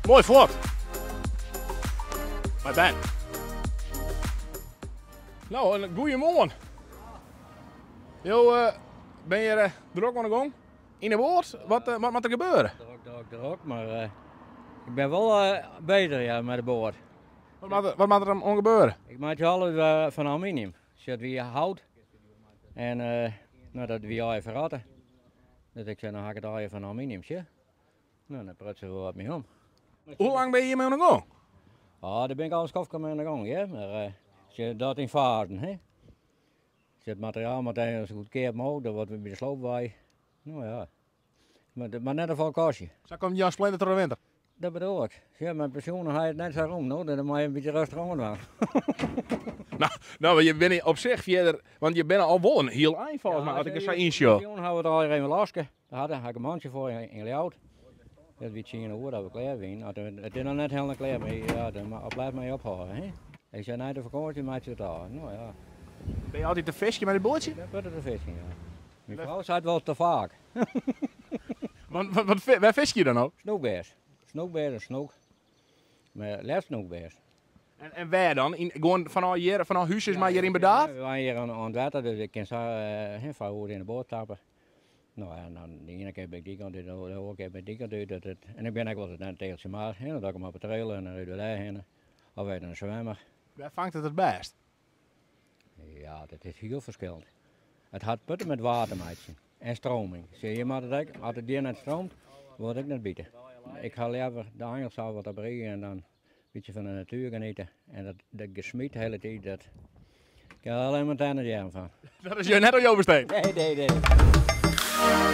Moai fuort. Mei bern. No, in goeiemoarn. Jo uh, binne hjir uh, drok oan de gong. Yn de boat, wat, uh, wat moat der gebeure? Drok, drok, drok, mar uh, ik ben wol uh, beter ja, mei de boat. Wat moat der, wat moat der oan gebeure? Ik meitsje alles uh, fan aluminium. Sjoch, wie hout. En uh, nou, dat wie al verrotte. Dus ik sei, nou ha ik it allegear fan aluminium, sjoch. Nou, dan prutsen we wat mee om. Hoe lang ben je hiermee oan de gong? Oh, daar ben ik al een skoftke mee aan de gong, ja. Maar uh, dat in fasen, hè. Het materiaal moet even zo goedkeap mogelijk, dat wordt weer bij de sloop bij. Nou ja, maar, maar net een vol kostje. Sa komt Jan Splinter troch de winter. Dat bedoel ik. Ja, mijn pensioen ga je het net zo rond, no? Dan moet je een beetje rustig aan doen. Nou, nou, je bent op sich fierder, want je bent al wol in hiel ein folgens my, as ik der sa ynsjoch. Pensioen hawwe we it allegear even laske. Daar had ik in mantsje foar yn Ljouwert. Dat wie tsien oere dat we klear wiene. It is noch net hielendal klear, mar ja, dan blijf my ophâlde. Hè? Ik sei, nei de fakânsje meitsje we it ôf. No ja. Binne je altyd te fiskjen mei dit boatsje? Ik bin putte te fiskjen, ja. Myn frou seit wol te faak. Want, wat, wêr fiskje je dan op? Snoekbears. Snoekbears en snoek. Mar leafst snoekbears. En, en wêr dan? Yn, gewoan fanôf hjir, fanôf hús sis mar hjir yn Burdaard? Ja, wy hjir oan, oan it wetter, dus ik kin sa uh, foar oer yn de boat stappe. No ja, dan de iene kear bin ik dy kant út, de oare kear bin ik dy kant út. Dat it, en ik bin ek wolris net in tegeltsje mar, hè, dan dok ik him op de trailer en dan ride we dêr hinne. Of even in swimmer. Wêr fangt it it bêst? Ja, dat is hiel ferskillend. It hat putte met waar te meitsjen en stroming. Sjoch, je moatte it ek, as it hjir net stroomt, wurdt ek net bite. Ik ha leaver de angel sa wat op rige en dan in bytsje fan de natuer geniete. En dat, dat gesmyt de hele tiid, dat ik ha allinne mar tennen jern fan. Dat is net oan jo besteed? Nee, nee, nee.